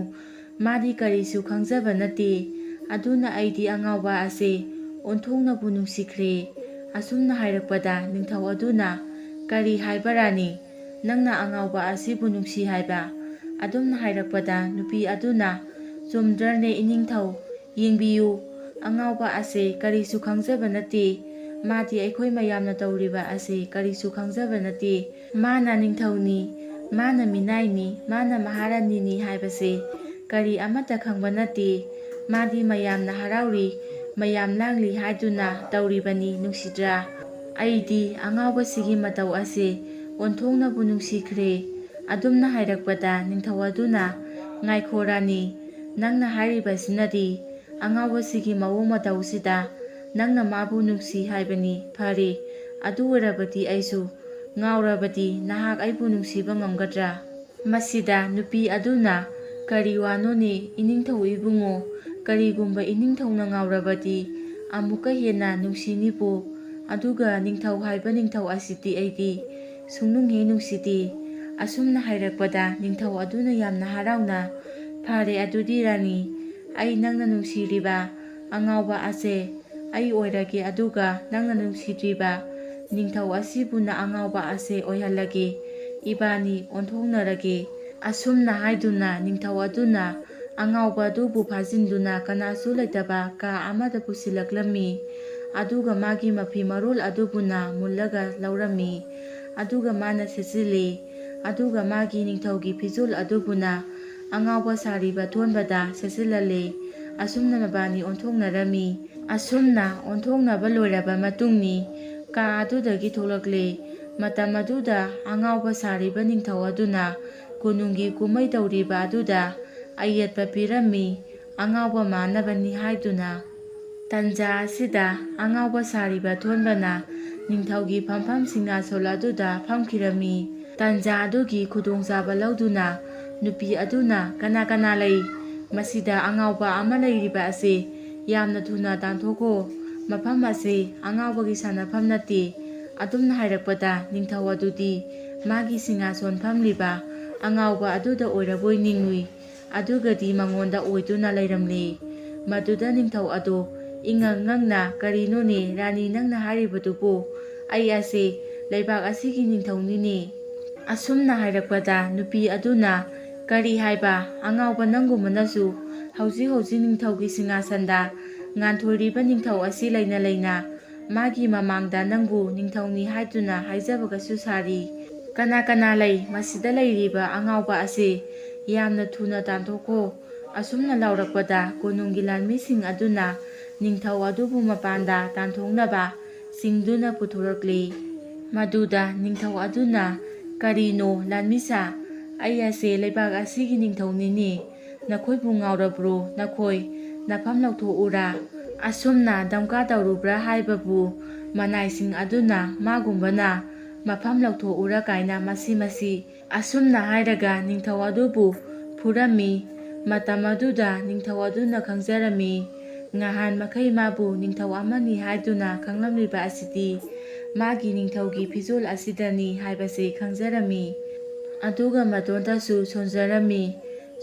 ꯃꯥꯗꯤ ꯀꯔꯤꯁꯨ ꯈꯪꯖꯕ ꯅꯠꯇꯦ꯫ ꯑꯗꯨꯅ ꯑꯩꯗꯤ ꯑꯉꯥꯎꯕ ꯑꯁꯦ ꯑꯣꯟꯊꯣꯛꯅꯕꯨ ꯅꯨꯡꯁꯤꯈ꯭ꯔꯦ"꯫ ꯑꯁꯨꯝꯅ ꯍꯥꯏꯔꯛꯄꯗ ꯅꯤꯡꯊꯧ ꯑꯗꯨꯅ, "ꯀꯔꯤ ꯍꯥꯏꯕ ꯔꯥꯅꯤ? ꯅꯪꯅ ꯑꯉꯥꯎꯕ ꯑꯁꯤꯕꯨ ꯅꯨꯡꯁꯤ ꯍꯥꯏꯕ?" ꯑꯗꯨꯝꯅ ꯍꯥꯏꯔꯛꯄꯗ ꯅꯨꯄꯤ ꯑꯗꯨꯅ, "ꯆꯨꯝꯗ꯭ꯔꯅꯦ ꯏꯅꯤꯡꯊꯧ? ꯌꯦꯡꯕꯤꯌꯨ, ꯑꯉꯥꯎꯕ ꯑꯁꯦ ꯀꯔꯤꯁꯨ ꯈꯪꯖꯕ ꯅꯠꯇꯦ꯫ ꯃꯥꯗꯤ ꯑꯩꯈꯣꯏ ꯃꯌꯥꯝꯅ ꯇꯧꯔꯤꯕ ꯑꯁꯦ ꯀꯔꯤꯁꯨ ꯈꯪꯖꯕ ꯅꯠꯇꯦ꯫ ꯃꯥꯅ ꯅꯤꯡꯊꯧꯅꯤ, ꯃꯥꯅ ꯃꯤꯅꯥꯏꯅꯤ, ꯃꯥꯅ ꯃꯍꯥꯔꯥꯅꯤꯅꯤ ꯍꯥꯏꯕꯁꯦ ꯀꯔꯤ ꯑꯃꯠꯇ ꯈꯪꯕ ꯅꯠꯇꯦ꯫ ꯃꯥꯗꯤ ꯃꯌꯥꯝꯅ ꯍꯔꯥꯎꯔꯤ, ꯃꯌꯥꯝ ꯂꯥꯡꯂꯤ ꯍꯥꯏꯗꯨꯅ ꯇꯧꯔꯤꯕꯅꯤ, ꯅꯨꯡꯁꯤꯗ꯭ꯔꯥ? ꯑꯩꯗꯤ ꯑꯉꯥꯎꯕꯁꯤꯒꯤ ꯃꯇꯧ ꯑꯁꯦ ꯑꯣꯟꯊꯣꯛꯅꯕꯨ ꯅꯨꯡꯁꯤꯈ꯭ꯔꯦ"꯫ ꯑꯗꯨꯝꯅ ꯍꯥꯏꯔꯛꯄꯗ ꯅꯤꯡꯊꯧ ꯑꯗꯨꯅ, "ꯉꯥꯏꯈꯣ ꯔꯥꯅꯤ, ꯅꯪꯅ ꯍꯥꯏꯔꯤꯕꯁꯤꯅꯗꯤ ꯑꯉꯥꯎꯕꯁꯤꯒꯤ ꯃꯑꯣꯡ ꯃꯇꯧꯁꯤꯗ ꯅꯪꯅ ꯃꯥꯕꯨ ꯅꯨꯡꯁꯤ ꯍꯥꯏꯕꯅꯤ꯫ ꯐꯔꯦ, ꯑꯗꯨ ꯑꯣꯏꯔꯕꯗꯤ ꯑꯩꯁꯨ ꯉꯥꯎꯔꯕꯗꯤ ꯅꯍꯥꯛ ꯑꯩꯕꯨ ꯅꯨꯡꯁꯤꯕ ꯉꯝꯒꯗ꯭ꯔꯥ?" ꯃꯁꯤꯗ ꯅꯨꯄꯤ ꯑꯗꯨꯅ, "ꯀꯔꯤ ꯋꯥꯅꯣꯅꯦ ꯏꯅꯤꯡꯊꯧ ꯏꯕꯨꯡꯉꯣ? ꯀꯔꯤꯒꯨꯝꯕ ꯏꯅꯤꯡꯊꯧꯅ ꯉꯥꯎꯔꯕꯗꯤ ꯑꯃꯨꯛꯀ ꯍꯦꯟꯅ ꯅꯨꯡꯁꯤꯅꯤꯕꯨ? ꯑꯗꯨꯒ ꯅꯤꯡꯊꯧ ꯍꯥꯏꯕ ꯅꯤꯡꯊꯧ ꯑꯁꯤꯗꯤ ꯑꯩꯗꯤ ꯁꯨꯡꯅꯨꯡ ꯍꯦꯛ ꯅꯨꯡꯁꯤꯗꯦ"꯫ ꯑꯁꯨꯝꯅ ꯍꯥꯏꯔꯛꯄꯗ ꯅꯤꯡꯊꯧ ꯑꯗꯨꯅ ꯌꯥꯝꯅ ꯍꯔꯥꯎꯅ, "ꯐꯔꯦ ꯑꯗꯨꯗꯤ ꯔꯥꯅꯤ, ꯑꯩ ꯅꯪꯅ ꯅꯨꯡꯁꯤꯔꯤꯕ ꯑꯉꯥꯎꯕ ꯑꯁꯦ ꯑꯩ ꯑꯣꯏꯔꯒꯦ, ꯑꯗꯨꯒ ꯅꯪꯅ ꯅꯨꯡꯁꯤꯗ꯭ꯔꯤꯕ ꯅꯤꯡꯊꯧ ꯑꯁꯤꯕꯨꯅ ꯑꯉꯥꯎꯕ ꯑꯁꯦ ꯑꯣꯏꯍꯜꯂꯒꯦ꯫ ꯏꯕꯥꯅꯤ ꯑꯣꯟꯊꯣꯛꯅꯔꯒꯦ"꯫ ꯑꯁꯨꯝꯅ ꯍꯥꯏꯗꯨꯅ ꯅꯤꯡꯊꯧ ꯑꯗꯨꯅ ꯑꯉꯥꯎꯕ ꯑꯗꯨꯕꯨ ꯐꯥꯖꯤꯟꯗꯨꯅ ꯀꯅꯥꯁꯨ ꯂꯩꯇꯕ ꯀꯥ ꯑꯃꯗ ꯄꯨꯁꯤꯜꯂꯛꯂꯝꯃꯤ꯫ ꯑꯗꯨꯒ ꯃꯥꯒꯤ ꯃꯐꯤ ꯃꯔꯣꯜ ꯑꯗꯨꯕꯨꯅ ꯃꯨꯜꯂꯒ ꯂꯧꯔꯝꯃꯤ꯫ ꯑꯗꯨꯒ ꯃꯥꯅ ꯁꯦꯠꯆꯤꯜꯂꯤ꯫ ꯑꯗꯨꯒ ꯃꯥꯒꯤ ꯅꯤꯡꯊꯧꯒꯤ ꯐꯤꯖꯣꯜ ꯑꯗꯨꯕꯨꯅ ꯑꯉꯥꯎꯕ ꯁꯥꯔꯤꯕ ꯊꯣꯟꯕꯗ ꯁꯦꯠꯆꯤꯜꯍꯜꯂꯤ꯫ ꯑꯁꯨꯝꯅ ꯃꯕꯥꯅꯤ ꯑꯣꯟꯊꯣꯛꯅꯔꯝꯃꯤ꯫ ꯑꯁꯨꯝꯅ ꯑꯣꯟꯊꯣꯛꯅꯕ ꯂꯣꯏꯔꯕ ꯃꯇꯨꯡꯅꯤ ꯀꯥ ꯑꯗꯨꯗꯒꯤ ꯊꯣꯛꯂꯛꯂꯦ꯫ ꯃꯇꯝ ꯑꯗꯨꯗ ꯑꯉꯥꯎꯕ ꯁꯥꯔꯤꯕ ꯅꯤꯡꯊꯧ ꯑꯗꯨꯅ ꯀꯣꯅꯨꯡꯒꯤ ꯀꯨꯝꯍꯩ ꯇꯧꯔꯤꯕ ꯑꯗꯨꯗ ꯑꯌꯦꯠꯄ ꯄꯤꯔꯝꯃꯤ, ꯑꯉꯥꯎꯕ ꯃꯥꯟꯅꯕꯅꯤ ꯍꯥꯏꯗꯨꯅ꯫ ꯇꯟꯖꯥ ꯑꯁꯤꯗ ꯑꯉꯥꯎꯕ ꯁꯥꯔꯤꯕ ꯊꯣꯟꯕꯅ ꯅꯤꯡꯊꯧꯒꯤ ꯐꯝꯐꯝ ꯁꯤꯡꯍꯥꯁꯣꯜ ꯑꯗꯨꯗ ꯐꯝꯈꯤꯔꯝꯃꯤ꯫ ꯇꯟꯖꯥ ꯑꯗꯨꯒꯤ ꯈꯨꯗꯣꯡꯆꯥꯕ ꯂꯧꯗꯨꯅ ꯅꯨꯄꯤ ꯑꯗꯨꯅ, "ꯀꯅꯥ ꯀꯅꯥ ꯂꯩ? ꯃꯁꯤꯗ ꯑꯉꯥꯎꯕ ꯑꯃ ꯂꯩꯔꯤꯕ ꯑꯁꯤ ꯌꯥꯝꯅ ꯊꯨꯅ ꯇꯥꯟꯊꯣꯛꯈꯣ꯫ ꯃꯐꯝ ꯑꯁꯤ ꯑꯉꯥꯎꯕꯒꯤ ꯁꯥꯟꯅꯐꯝ ꯅꯠꯇꯦ"꯫ ꯑꯗꯨꯝꯅ ꯍꯥꯏꯔꯛꯄꯗ ꯅꯤꯡꯊꯧ ꯑꯗꯨꯗꯤ ꯃꯥꯒꯤ ꯁꯤꯡꯍꯥꯁꯣꯟ ꯐꯝꯂꯤꯕ ꯑꯉꯥꯎꯕ ꯑꯗꯨꯗ ꯑꯣꯏꯔꯕꯣꯏ ꯅꯤꯡꯂꯨꯏ꯫ ꯑꯗꯨꯒꯗꯤ ꯃꯉꯣꯟꯗ ꯑꯣꯏꯗꯨꯅ ꯂꯩꯔꯝꯂꯦ꯫ ꯃꯗꯨꯗ ꯅꯤꯡꯊꯧ ꯑꯗꯣ ꯏꯉꯛ ꯉꯛꯅ, "ꯀꯔꯤꯅꯣꯅꯦ ꯔꯥꯅꯤ, ꯅꯪꯅ ꯍꯥꯏꯔꯤꯕꯗꯨꯕꯨ? ꯑꯩ ꯑꯁꯤ ꯂꯩꯕꯥꯛ ꯑꯁꯤꯒꯤ ꯅꯤꯡꯊꯧꯅꯤꯅꯦ"꯫ ꯑꯁꯨꯝꯅ ꯍꯥꯏꯔꯛꯄꯗ ꯅꯨꯄꯤ ꯑꯗꯨꯅ, "ꯀꯔꯤ ꯍꯥꯏꯕ? ꯑꯉꯥꯎꯕ ꯅꯪꯒꯨꯝꯕꯅꯁꯨ ꯍꯧꯖꯤꯛ ꯍꯧꯖꯤꯛ ꯅꯤꯡꯊꯧꯒꯤ ꯁꯤꯡꯍꯥꯁꯟꯗ ꯉꯥꯟꯊꯣꯏꯔꯤꯕ ꯅꯤꯡꯊꯧ ꯑꯁꯤ ꯂꯩꯅ ꯂꯩꯅ ꯃꯥꯒꯤ ꯃꯃꯥꯡꯗ ꯅꯪꯕꯨ ꯅꯤꯡꯊꯧꯅꯤ ꯍꯥꯏꯗꯨꯅ ꯍꯥꯏꯖꯕꯒꯁꯨ ꯁꯥꯔꯤ꯫ ꯀꯅꯥ ꯀꯅꯥ ꯂꯩ? ꯃꯁꯤꯗ ꯂꯩꯔꯤꯕ ꯑꯉꯥꯎꯕ ꯑꯁꯤ ꯌꯥꯝꯅ ꯊꯨꯅ ꯇꯥꯟꯊꯣꯛꯈꯣ"꯫ ꯑꯁꯨꯝꯅ ꯂꯥꯎꯔꯛꯄꯗ ꯀꯣꯅꯨꯡꯒꯤ ꯂꯥꯟꯃꯤꯁꯤꯡ ꯑꯗꯨꯅ ꯅꯤꯡꯊꯧ ꯑꯗꯨꯕꯨ ꯃꯄꯥꯟꯗ ꯇꯥꯟꯊꯣꯛꯅꯕ ꯆꯤꯡꯗꯨꯅ ꯄꯨꯊꯣꯔꯛꯂꯤ꯫ ꯃꯗꯨꯗ ꯅꯤꯡꯊꯧ ꯑꯗꯨꯅ, "ꯀꯔꯤꯅꯣ ꯂꯥꯟꯃꯤꯁꯥ? ꯑꯩ ꯑꯁꯦ ꯂꯩꯕꯥꯛ ꯑꯁꯤꯒꯤ ꯅꯤꯡꯊꯧꯅꯤꯅꯦ꯫ ꯅꯈꯣꯏꯕꯨ ꯉꯥꯎꯔꯕ꯭ꯔꯣ? ꯅꯈꯣꯏ ꯅꯐꯝ ꯂꯧꯊꯣꯛꯎꯔꯥ?" ꯑꯁꯨꯝꯅ ꯗꯝꯀꯥ ꯇꯧꯔꯨꯕ꯭ꯔꯥ ꯍꯥꯏꯕꯕꯨ ꯃꯅꯥꯏꯁꯤꯡ ꯑꯗꯨꯅ ꯃꯥꯒꯨꯝꯕꯅ "ꯃꯐꯝ ꯂꯧꯊꯣꯛꯎꯔꯥ" ꯀꯥꯏꯅ ꯃꯁꯤ ꯃꯁꯤ ꯑꯁꯨꯝꯅ ꯍꯥꯏꯔꯒ ꯅꯤꯡꯊꯧ ꯑꯗꯨꯕꯨ ꯐꯨꯔꯝꯃꯤ꯫ ꯃꯇꯝ ꯑꯗꯨꯗ ꯅꯤꯡꯊꯧ ꯑꯗꯨꯅ ꯈꯪꯖꯔꯝꯃꯤ, ꯉꯍꯥꯟ ꯃꯈꯩ ꯃꯥꯕꯨ ꯅꯤꯡꯊꯧ ꯑꯃꯅꯤ ꯍꯥꯏꯗꯨꯅ ꯈꯪꯂꯝꯂꯤꯕ ꯑꯁꯤꯗꯤ ꯃꯥꯒꯤ ꯅꯤꯡꯊꯧꯒꯤ ꯐꯤꯖꯣꯜ ꯑꯁꯤꯗꯅꯤ ꯍꯥꯏꯕꯁꯤ ꯈꯪꯖꯔꯝꯃꯤ꯫ ꯑꯗꯨꯒ ꯃꯇꯣꯟꯗꯁꯨ ꯁꯣꯟꯖꯔꯝꯃꯤ꯫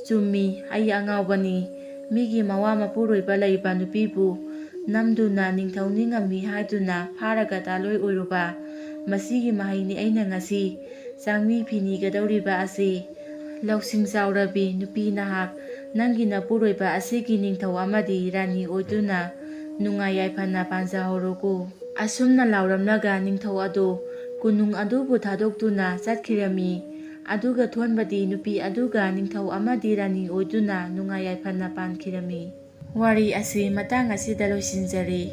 "ꯆꯨꯝꯃꯤ, ꯑꯩ ꯑꯉꯥꯎꯕꯅꯤ꯫ ꯃꯤꯒꯤ ꯃꯋꯥ ꯃꯄꯨꯔꯣꯏꯕ ꯂꯩꯕ ꯅꯨꯄꯤꯕꯨ ꯅꯝꯗꯨꯅ ꯅꯤꯡꯊꯧꯅꯤ ꯉꯝꯃꯤ ꯍꯥꯏꯗꯨꯅ ꯐꯥꯔꯒ ꯗꯥꯂꯣꯏ ꯑꯣꯏꯔꯨꯕ꯫ ꯃꯁꯤꯒꯤ ꯃꯍꯩꯅꯤ ꯑꯩꯅ ꯉꯁꯤ ꯆꯥꯡꯃꯤ ꯐꯤꯅꯤꯒꯗꯧꯔꯤꯕ ꯑꯁꯤ꯫ ꯂꯧꯁꯤꯡ ꯆꯥꯎꯔꯕꯤ ꯅꯨꯄꯤ ꯅꯍꯥꯛ, ꯅꯪꯒꯤ ꯅꯄꯨꯔꯣꯏꯕ ꯑꯁꯤꯒꯤ ꯅꯤꯡꯊꯧ ꯑꯃꯗꯤ ꯔꯥꯅꯤ ꯑꯣꯏꯗꯨꯅ ꯅꯨꯡꯉꯥꯏ ꯌꯥꯏꯐꯅ ꯄꯥꯟꯖꯍꯧꯔꯣꯀꯣ"꯫ ꯑꯁꯨꯝꯅ ꯂꯥꯎꯔꯝꯂꯒ ꯅꯤꯡꯊꯧ ꯑꯗꯨ ꯀꯣꯅꯨꯡ ꯑꯗꯨꯕꯨ ꯊꯥꯗꯣꯛꯇꯨꯅ ꯆꯠꯈꯤꯔꯝꯃꯤ꯫ ꯑꯗꯨꯒ ꯊꯣꯟꯕꯗꯤ ꯅꯨꯄꯤ ꯑꯗꯨꯒ ꯅꯤꯡꯊꯧ ꯑꯃꯗꯤ ꯔꯥꯅꯤ ꯑꯣꯏꯗꯨꯅ ꯅꯨꯡꯉꯥꯏ ꯌꯥꯏꯐꯅ ꯄꯥꯟꯈꯤꯔꯝꯃꯤ꯫ ꯋꯥꯔꯤ ꯑꯁꯤ ꯃꯇꯥꯡ ꯑꯁꯤꯗ ꯂꯣꯏꯁꯤꯟꯖꯔꯦ꯫